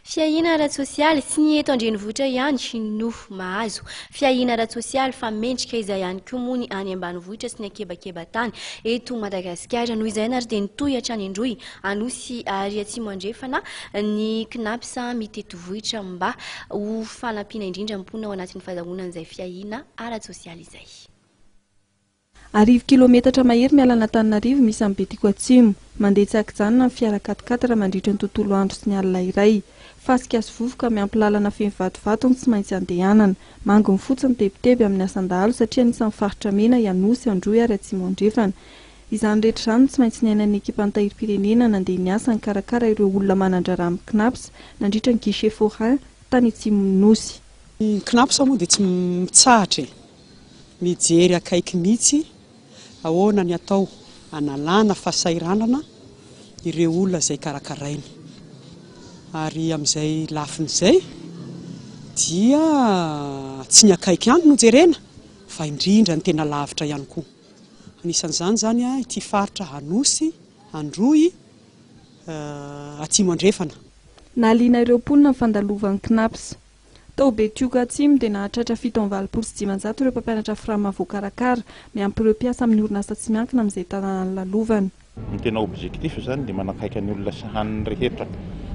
Fiahiana ara-tsosialy, tsy ny eto an-drenivohitra ihany no mahazo fiahiana ara-tsosialy fa mendrika izay ihany koa moa ny any ambanivohitra sy ny ankebakeba-tany eto Madagasikara. Noho izay ary dia nitohy hatrany Androy, Anosy ary Atsimo Andrefana ny Cnaps mitety vohitra mba ho fanampiana indrindra ny mponina ao anatin'ny fahazahoana an'izay fiahiana ara-tsosialy izay. Arivo kilometatra mahery miala an'Antananarivo misy an'i Betiko Atsimo. Mandeha tsy ankijanona ny fiara quat-quatre mandritra ny tontolo andro sy ny alina iray. Fasika sy vovoka miampy lalana feno vatovato no tsy maintsy andehanana. Manginy fotsiny ny tebiteby amin'ny asan-dahalo satria anisan'ny faritra mena i Anosy, Androy ary Atsimo Andrefana. Izany rehetra izany no tsy maintsy niainan'ny ekipan'ny Tahirim-pirenena nandeha niasa nikarakara ireo olona manan-draharaha amin'ny Cnaps nandritra ny guichet forain tany Atsimon'ny Nosy. Ny Cnaps moa dia tsy mitsahatra e! Mijery akaiky mihitsy ahoana ny atao hanalana fahasahiranana ireo olona izay karakarainy. Ary amin'izay lafiny izay dia tsy ny akaiky ihany no jerena fa indrindra ny tena lavitra ihany koa. Anisan'izany izany ity faritra Anosy, Androy, Atsimo Andrefana. Nahaliana ireo mponina ny fandalovan'ny Cnaps. Tao Betioka Atsimo dia nahatratra 587 ireo mpampianatra Fram voakarakara, miampy ireo mpiasa amin'ny orinasa tsy miankina amin'izay tanàna nilalovana. Ny tena objectif izany dia manakaiky ny olona sahaniny rehetra,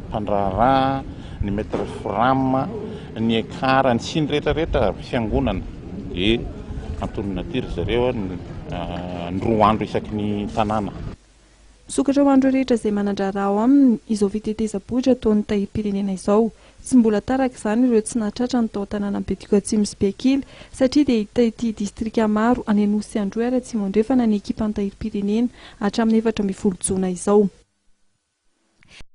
mpandraharaha, ny maître Fram, ny ekar, ny sy ny rehetra rehetra, fiangonana dia antonona aty ry zareo ny 2 andro isaky ny tanàna. Misokatra ho an'ireo rehetra izay manan-draharaha ao aminy izao fitetezam-bohitra ataon'ny Tahirim-pirenena izao. Tsy mbola taraka izany ireo tsy nahatratra ny tao an-tanànan'i Betioky Atsimo sy Bekily satria dia hita ity distrika maro any Anosy sy Androy ary Atsimo Andrefana ny ekipan'ny Tahirim-pirenena hatramin'ny 14 jona izao.